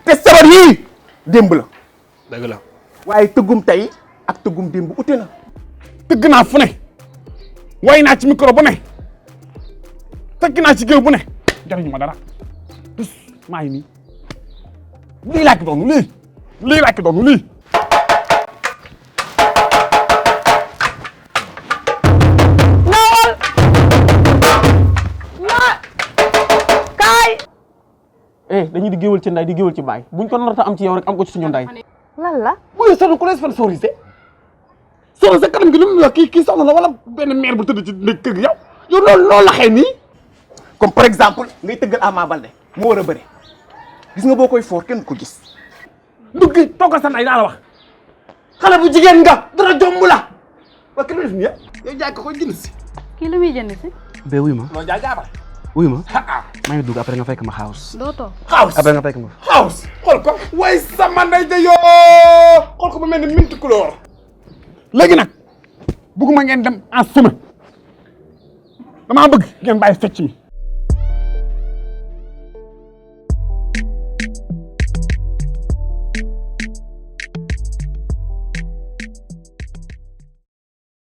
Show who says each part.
Speaker 1: te sabar yii démb la.
Speaker 2: dëgg la.
Speaker 1: waaye tëggum tey ak tëggum démb ute na.
Speaker 2: tëgg naa fu ne way naa ci micro bu ne tëgg naa ci géew bu ne jariñu ma dara tus maa ngi nii lii laa ki doonu lii laa ki doonu lii.
Speaker 3: dañuy di géwal ci nday di géwal ci baay buñ ko narata am ci yow rek am ko ci suñu nday.
Speaker 4: lan la.
Speaker 2: mooy soxna ku lay sponsorisé soxna sa kanam gi lu mu la kii soxna la wala benn maire bu tëdd ci ndeg kër gi yow loolu la xëy nii.
Speaker 1: comme par exemple ngay tëggal Ama Baldé mu war a bëre gis nga boo koy foor kenn ko gis.
Speaker 2: duggi toogal sa nday daa la wax.
Speaker 1: xale bu jigéen nga dara jomb la. waa kenn def nii yow jaay ko koy jënd si.
Speaker 4: kii lu muy jënd si.
Speaker 3: bee wuy ma
Speaker 1: loolu jaay jaabal.
Speaker 3: wuy ma maa ngi dugg après nga fekk ma xaawus.
Speaker 4: doo toog.
Speaker 1: xaws
Speaker 3: après nga fekk ma.
Speaker 1: xaws xool ko.
Speaker 2: way sama nday ja yoo xool ko ba mel ni minti couleur. léegi nag bugguma ngeen dem en chemin damaa bëgg ngeen bàyyi fecc mi